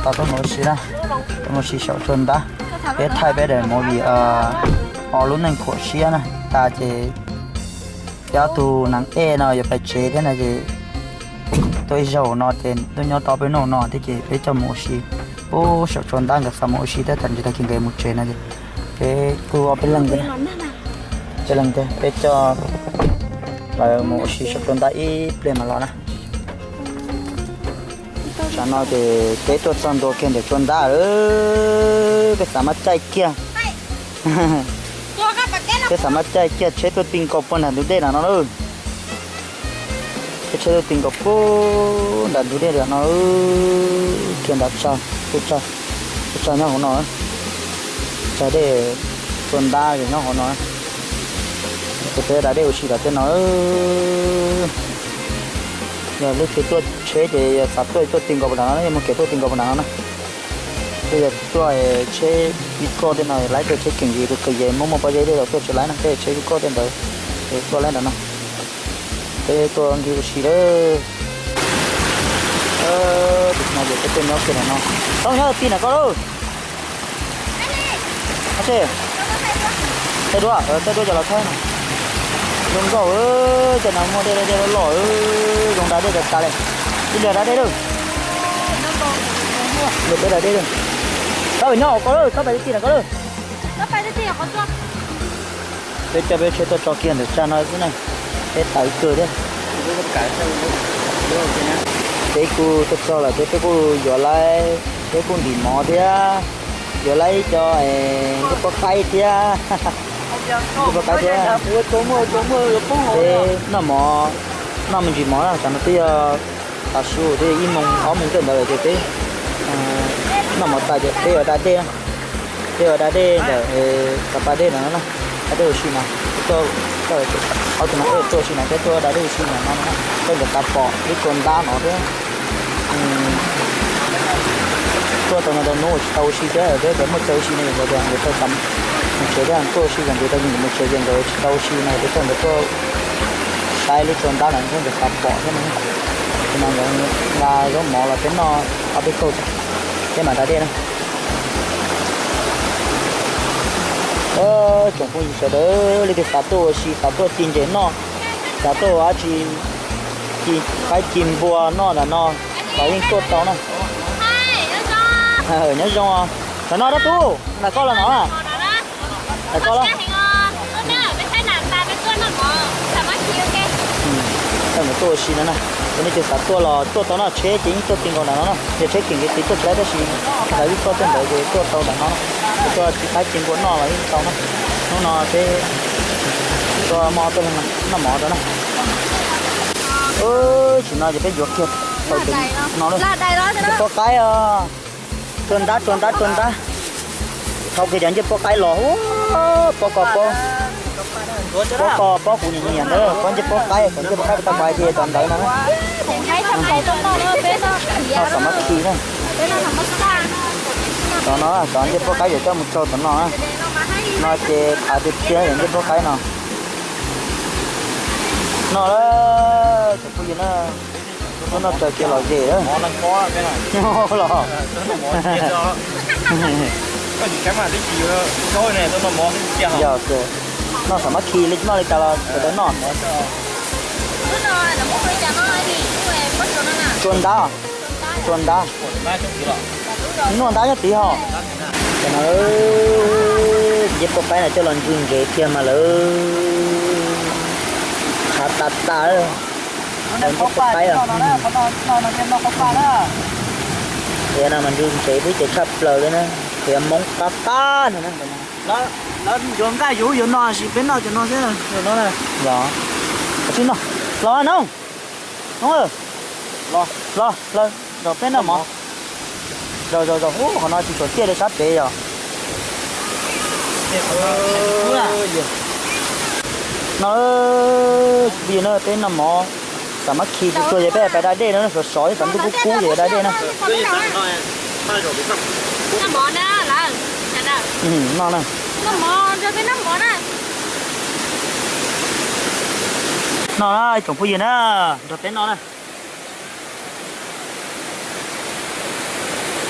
Tau tuaj mus ua si na, tuaj mus ua si saum tsua ntab. Peb thaij peb daim movie, o, lub neej khuam siab na tas ces peb ob tug neeg ej no yuav pais tsev thiab no ces tuaj ib zaug no ces tuaj nyob tau peb hnub no thiab ces peb coj mus ua si. Ub, saum tsua ntab nkawd xav mus ua si thiab, tam sim no ces nkawd mus tsev no ces peb kuj ob peb leeg thiab, peb leeg thiab peb coj lawv mus ua si saum tsua ntab ib pliag mas los na. Tsam no ces peb tuaj txog ntua kiag ntawm tsua ntab lawm, peb xav maj caij kiag, peb xav maj caij kiag tsheb tuaj ti nkaus puag nram ntug dej nram no na. Peb tsheb tuaj ti nkaus puag nram ntug dej nram no, kiag nram tsag, tsag, tsag nyob hauv no, tsag dej, tsua ntab nyob hauv no. Ces peb da dej ua si tom tej no. Yog leej twg tuaj tsheb ces yog xav tuaj tuaj ti nkaus puag nram no, yog muaj kev tuaj ti nkaus puag nram no na. Tej yog tuaj tsheb vij koj tej no lawv tuaj tsheb keem yus tus kawg yees muaj muaj pob zeb tej los tuaj tsis laib no, tej tsheb vij koj tej ntawd es tuaj laib nram no. Peb tuaj nkig ua si lawm. Tus no ces peb tuaj nyob kiag nram no. Tau nyob ti nram ko lauj. Tej duab, tej duab cov los thaib no. Zoo nkauj, cov no muaj dej dej loj loj, zoo da dej tas tas li. Ib pliag da dej lauj. Ib pliag peb da dej lauj. Tau nyob hauv ko lauj, tau pais ti nram ko lauj. Peb coj peb tsheb tuaj tso kiag ntawm tsag no xwb na, peb tawv kawg thiab. Peb kuj tuaj txog lawm ces peb kuj yuav laib, peb kuj ntim mov thiab, yuav laib ib co ncej pob qaib thiab, ncej pob qaib thiab. Peb noj mov, noj me ntsis mov na, tsam no twb yog tav su twb yog ib moos ob moos kawg ntawd lawm ces peb noj mov tas ces peb yuav da dej. Peb yuav da dej ntawm cov pas dej ntawm no na, da dej ua si no. Ob tug no tuaj ua si no, peb tuaj da dej ua si ntawm no na. Peb nkawd xav pom lub tsua ntab no thiab. Tuaj tau no tau hnub tsis tau ua si thiab, peb cov muaj chaw ua si no yuav cov nkawd tau mus tsev thiab, tuaj ua si kom ntev tau mus tsev ces nkawd tsis tau ua si no peb coj nkawd tuaj saib lub tsua ntab no thiab nkawd xav pom thiab no. Ces no nkawd nqa zaub mov los peb noj ob peb kaug, peb mam da dej na. Tsoom phooj ywg sawv daws, leej twg xav tuaj ua si, xav tuaj ci ntses noj, xav tuaj ua dab tsi, ci qaib ci npua noj ntawm no los yeej tuaj tau na. Nyob zoo os. Ntawm no dab tub, ntawm koj los no na. Ntawm koj los. Tuaj ua si no na. Yog nej twg xav tuaj los tuaj tau no, tsheb ces yeej tuaj ti nkaus ntawm no na. Yog tsheb keem ces tiv tuaj tsis laib tab sis ntawd ib tuaj tuaj ntawd ces tuaj tau ntawm no na. Tuaj ci qaib ci npua noj los yeej tau na. Hnub no peb tuaj muaj ob peb leeg noj mov rau na. Tam sim no ces peb yuav kiag tau no, ncej pob qaib os. Tsua ntab, tsua ntab, tsua ntab. Thau kiag cov ncej pob qaib los, pob kos pob, pob kos pob kuv niam nyiam ntawd, pob ncej pob qaib, cov ncej pob qaib peb tau pais tias cov ntawd no na. Noj xam mab khi na. Cov no, cov ncej pob qaib yog coj mus tsau tom no na. No ces qhav tiag tiag yog ncej pob qaib no. No lawm, tsoom phooj ywg na, tuaj noj tsaws kiag los ze lawm. Los. Yog, noj xam mab khi li, noj li cas los sawv daws noj. Tsua ntab, tsua ntab. Noj ntab nyob tid hos. Cov no, ncej pob qaib no coj los ntsw ntsev kiag mas lawv qhav tas tas. Ncej pob qaib os. Qhov no mas ntsw ntsev twb ces tshaj plaws li na. Qhov yog Hmoob qab qab no na. Lawv yuav nqaij yuav ub yuav no sis peb noj cov no xwb. Los, los no. Los, los, los peb noj mov. Zaum, zaum, zaum, ub, qhov no tsis tshua tiaj li sab pem yog. No, peb noj mov, xam mab khi tsuag tsuag ces peb pais da dej no, sov sov ib tag ntuj kub kub ces da dej na. No na. No na, tsoom phooj ywg na, nrog peb noj na.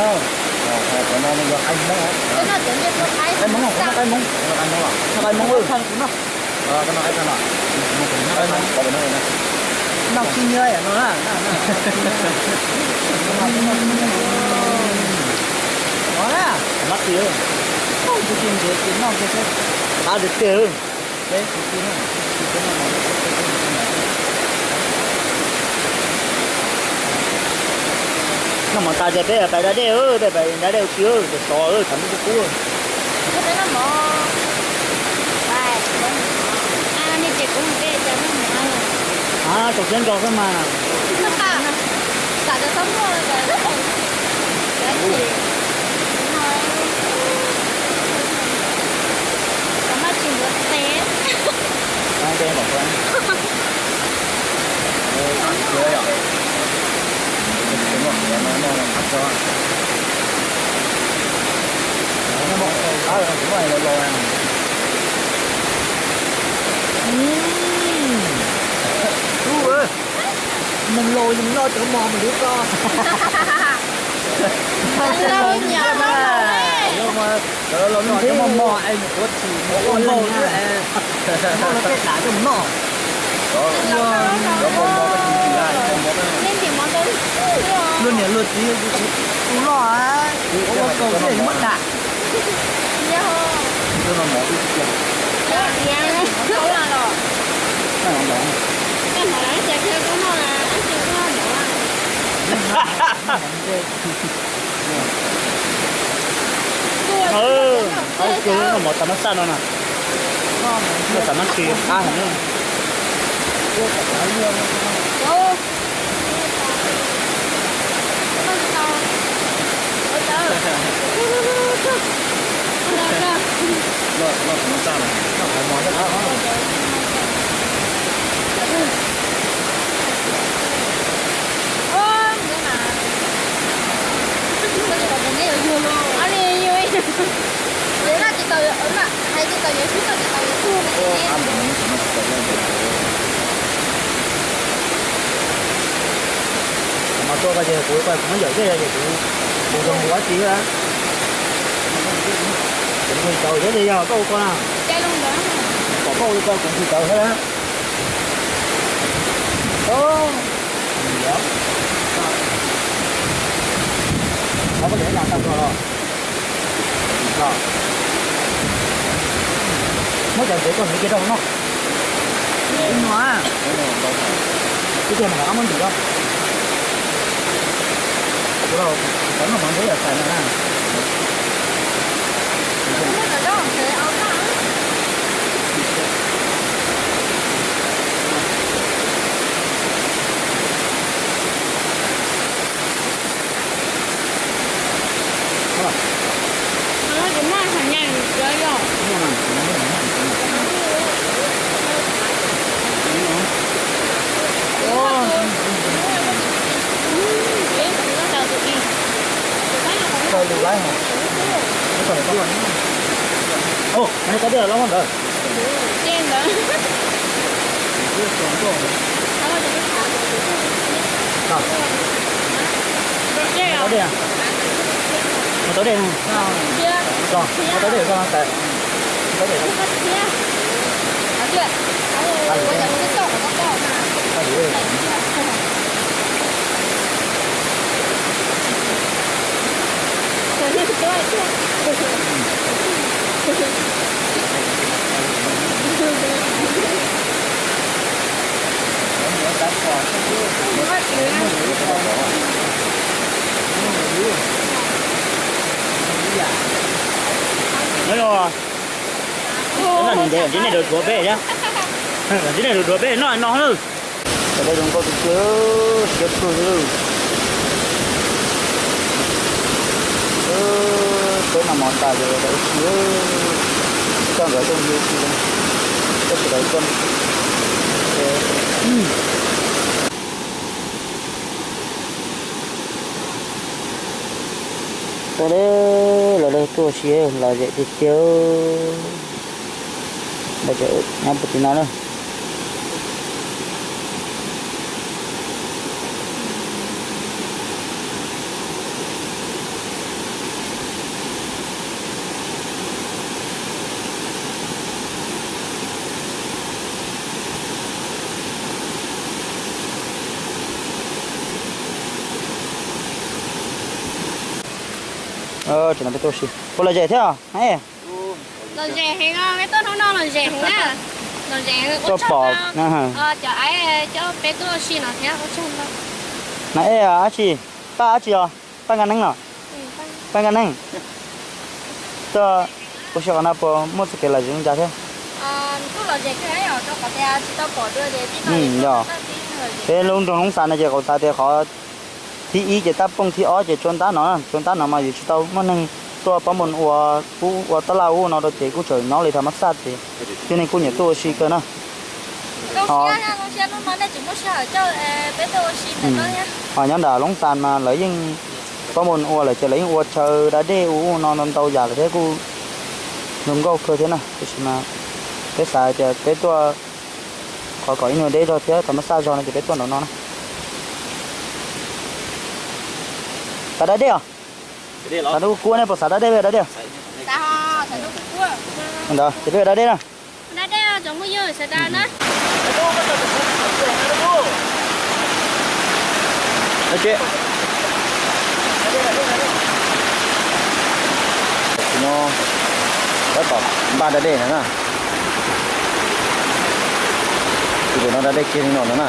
Cov no yog qaib Hmoob. Qaib Hmoob, qaib Hmoob. Qaib Hmoob, qaib Hmoob. Noj khib nyiab no na. Ov na. Tus tsis ntev tsis noj kiag xwb. Qab tiag tiag. Noj mov tas ces peb pais da dej, peb pais da dej ua si, pais sov, tshav ntuj kub kub. Tau siab ntso xwb mas. Mus laus yus noj cov mos mus li ko. Cov laus noj cov mos mos es nws ua tsis ua npaum xwb es muab luag tej dam coj mus noj. Luag niam luag txiv tu loj, ua kaus xwb muab dam. Mov tas mab xaj no na. Mov tas mab si qab heev. Mas tuaj ko ces kuv kuv muab yawm zej ces kuv kuv zoo kuv ua tsi a. Kuv ntxhi tawv thiab li yog koj ua ko na. Kom koj ua li ko kuv ntxhi tawv thiab na. Ov, koj li na tag nrho los. Muab cov ntsev koj hliv kiag rau hauv no. Ib tiag mas lawv ob muab ntsis rau. Kuv rau cov noj mov ntsev yam xais no na. Ov, neb tau dej los ntawd. Tau dej, tau dej, tau dej, tau dej. Nyob zoo. Ntev ntev nej rau duav peb thiab. Ntev nej rau duav peb noj no lawm. Tam no zoo nkauj tiag tiag, siab kawg li. Peb noj mov tas ces ua si, coj nkawd tuaj ua si, coj sawv daws tuaj. Tuaj, los tuaj ua si, lom zem tiag tiag. Nyob puag tim no na. Tseem no peb tuaj ua si, puas lom zem thiab? Lom zem heev, peb tuaj hnub no lom zem heev na. Lom zem, tuaj pom cov aiv coj peb tuaj ua si no thiab. Na, ej, dab tsi? Paj dab tsi os? Paj Nkaj Neeb los? Paj Nkaj Neeb. Tuaj ua si qhov no puas muaj txoj kev lom zem li cas thiab? Yog, peb lub nroog Loob Xas no ces qhov tas tias qhov thib ib ces tab pooj, thib ob ces tsua ntab no, tsua ntab no mas yus tsis tau muaj neeg tuaj pob npoo ua, kuj ua taj laj ub no rau ces kuj tseem nyob li thaum mab xaj ces cov neeg kuj nyiam tuaj ua si kawg na. Ho nyob nram Loob Xas mas lawv yeej pob npoo ua lawm ces lawv yeej ua chaw da dej ua ub no ntau ntau yam lawm thiab kuj zoo nkauj kawg thiab na. Tiam sis mas peb xav tias peb tuaj qhov kom ib nyuag deb zog thiab thaum mab xaj zog no ces peb tuaj nraum no na. Xav da dej os? Xav da dej, kuv kuj kuaj ne, puas xav da dej, da dej. Ntawd ces peb da dej na. Tam sim no tab tom npaj da dej no na. Tus no da dej kiag li no no na.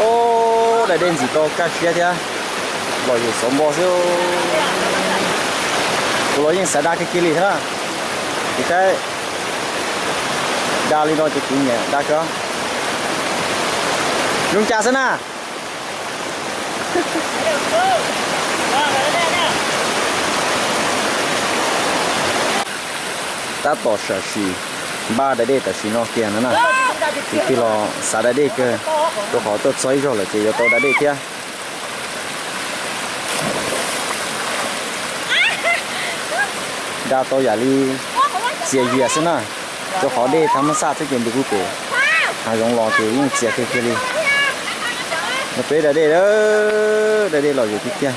Ob, da dej ntxim tau kaj siab thiab. Los yus xauv npo xwb. Kuv los yeej xav da kiag kiag li thiab na. Ces kaib da li no ces kuv nyiam da kawg. Zoo cas xwb na? Tab tom sam sim npaj da dej tam sim no kiag no na. Kuv thiaj los xav da dej kawg, rau qhov tuaj txog ib zaug lawm ces yuav tau da dej thiab. Da tau yam li txias yias xwb na, rau qhov dej thav mab xaj xwb ces nti kuj pem hav zoov los ces yeej txias kiag kiag li. Peb da dej, da dej los yus tiag tiag.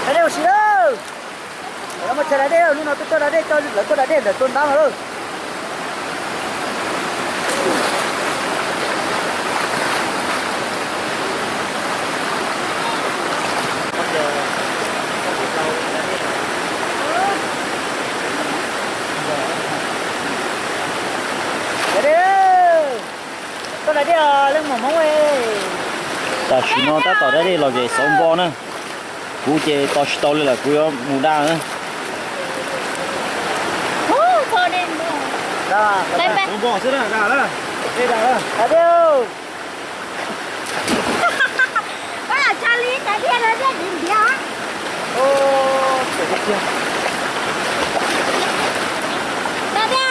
Da dej ua si lawm. Lawv muaj chaw da dej, hnub no twb tuaj da dej, lawv tuaj da dej ntawm tua ntab no lawm. Da dej, tuaj da dej os leej muam Hmoob. Tam sim no tab tom da dej los zem xauv npo na. Kuv ces tos tsis tau li lawm, kuv yuav mus da na. Xauv npo xwb na, da na. Da dej. Koj lam tsa li cov dej no thiaj li ntiav. Da dej.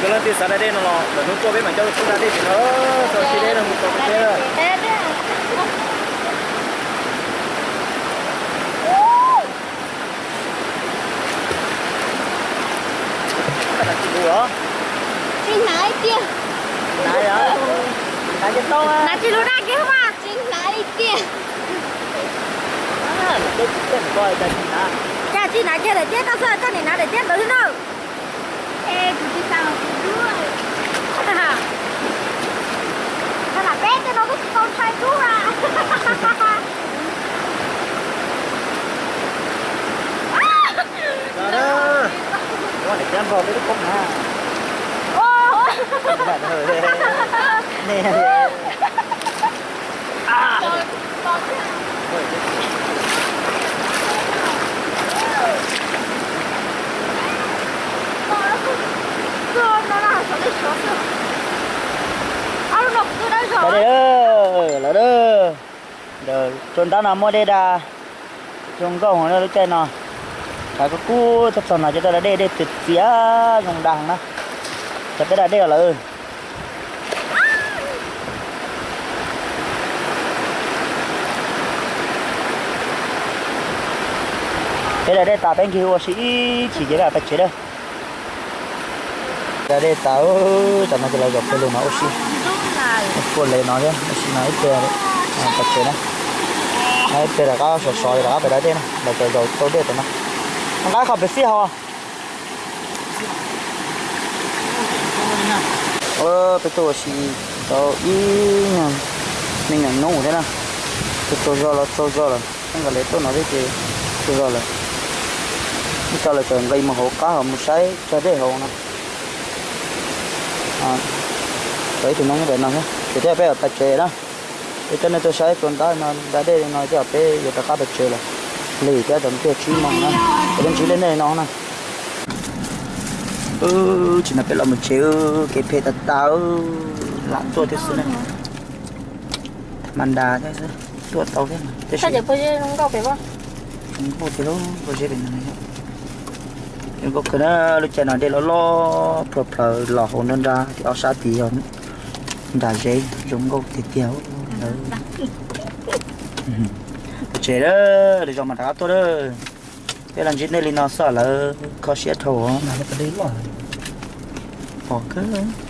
Yog leej twg xav da dej no los lwm hnub tuaj peb mam coj tuaj da dej tim no, tau si dej no mus tau pem teb. Tsis hnav ib tiag. Hnav tsis lub daj kiag mas tsis hnav ib tiag. Cas tsis hnav kiag daim tiab, koj txhob coj nim hnav daim tiab ntawd xwb na. Es kuv tsis xav los kuv dub. Tag lam peb tej no kuj tsis tau ntshai dub a. Ua niam cab nrog peb lub koob na. Ne. Rau nrab no muaj dej da, zoo nkauj heev lub caij no. Tshav kub kub txog txog no ces tuaj da dej, dej txias txias zoo da heev na. Ces peb da dej lawm. Peb da dej tas peb nkig ua si ib chim ces peb pais tsev lawm. Da dej tas, tam no ces los zaum pem lug no ua si. Puag le no thiab, ua si no ib pliag pais tsev na. Ib pliag rov qab sov sov rov qab pais da dej na, los zaum tau dej tam no. Nqa qhov pem xij hauv. Peb tuaj ua si tau ib nyuag me nyuam hnub thiab na. Tsaug zog los tsaug zog lawm, nqa le tuaj no thiab ces tsaug zog lawm. Ib co lawv txawm nqis mus hauv qab hauv mus saib tsag dej hauv no. Tau ib tug noob pem no thiab ces thiaj peb pais tsev na. Peb coj nej tuaj saib rau nrab no da dej no thiab peb yuav rov qab pais tsev lawm. Lig thiab tau tiag tsib moos na, peb ntsib nej no na. Tsis no peb los mus tsev, kev phem tas tas, lam tuaj thiab xwb na. Tham ma ntas thiab xwb, tuaj tau thiab mas tab sis zoo nkauj tiag lub pob zeb pem no. Zoo nkauj kawg na, lub caij no dej loj loj plhaws plhaws los hauv nruab nrab, ob sab tid yog nram zeb, zoo nkauj tiag tiag. Tsev lawm, lwm zaus mas rov qab tuaj lawm. Peb los ntsib nej li no xwb lawm, kho siab dhau mas pom kawg.